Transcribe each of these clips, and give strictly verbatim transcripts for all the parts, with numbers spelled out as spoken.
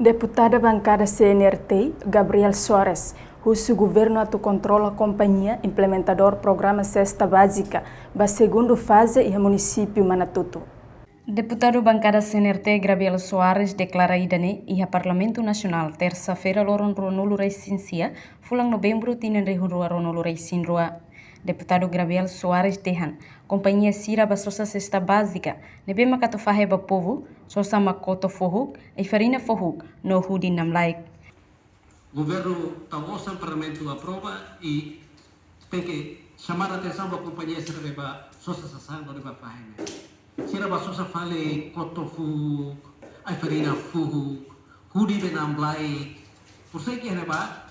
Deputada Bankada C N R T, Gabriel Soares, husu governu atu kontrola kompañia implementadór programa Sesta Bázika ba segundu faze iha munisípiu Manatutu. Deputadu Bankada C N R T, Gabriel Soares, deklara ida-ne'e iha Parlamentu Nasionál, tersa-feira, loron ruanulu-resin-sia, fulan Novembru, tinan rihun rua ruanulu-resin-rua. Deputadu Gabriel Soares dehan, kompañia sira bá sosa sesta bázika ne'ebé mak atu fahe ba povu, sosa mak koto fohuk, ai-farina fohuk, no hudi namlaik. Governu tau osan, Parlamentu aprova i tenke xamar atensaun ba kompañia sira ne'ebé bá sosa sasán no ne'ebé bá fahe ne'e. Sira bá sosa fali koto fohuk, ai-farina fohuk, hudi be namlaik. Porsei ke ne'ebá,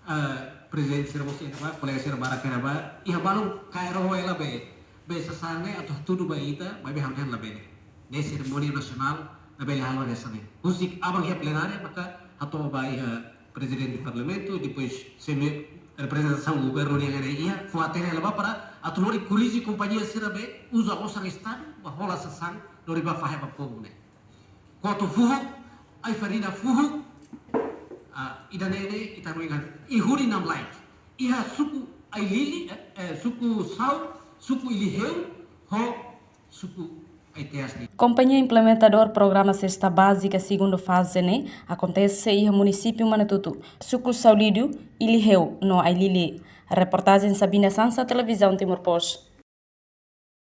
eh, prezidente sira mós iha ne'ebá, kolega sira barak iha ne'ebá, iha balun kaer ho ela be, be sasán ne'e atu hatudu ba ita, maibé ha'u dehan labele. Ne'e serimónia nasionál, labele halo hanesan ne'e. Husik aban iha plenária, maka hato'o ba iha prezidente parlamentu, depois semi reprezentasaun governu nian iha ne'e, fó hatene hela ba para atu lori korrije kompañia sira be uza osan estadu ba hola sasán, lori bá fahe ba povu ne'e. Koto fohuk, ai-farina fohuk, ah, ida-ne'e ne'e ita no ingat. I hudi namlaik. Iha suku Ailili, eh, eh, suku Sau, suku Iliheu, ho suku Aiteas ne'e. Kompañia implementadór programa Sesta Bázika segundu faze ne'e akontese iha munisípiu Manatutu, suku Saulidu, Iliheu no Ailili. Reportajen Sabina Sansa, Televizaun Timor Post.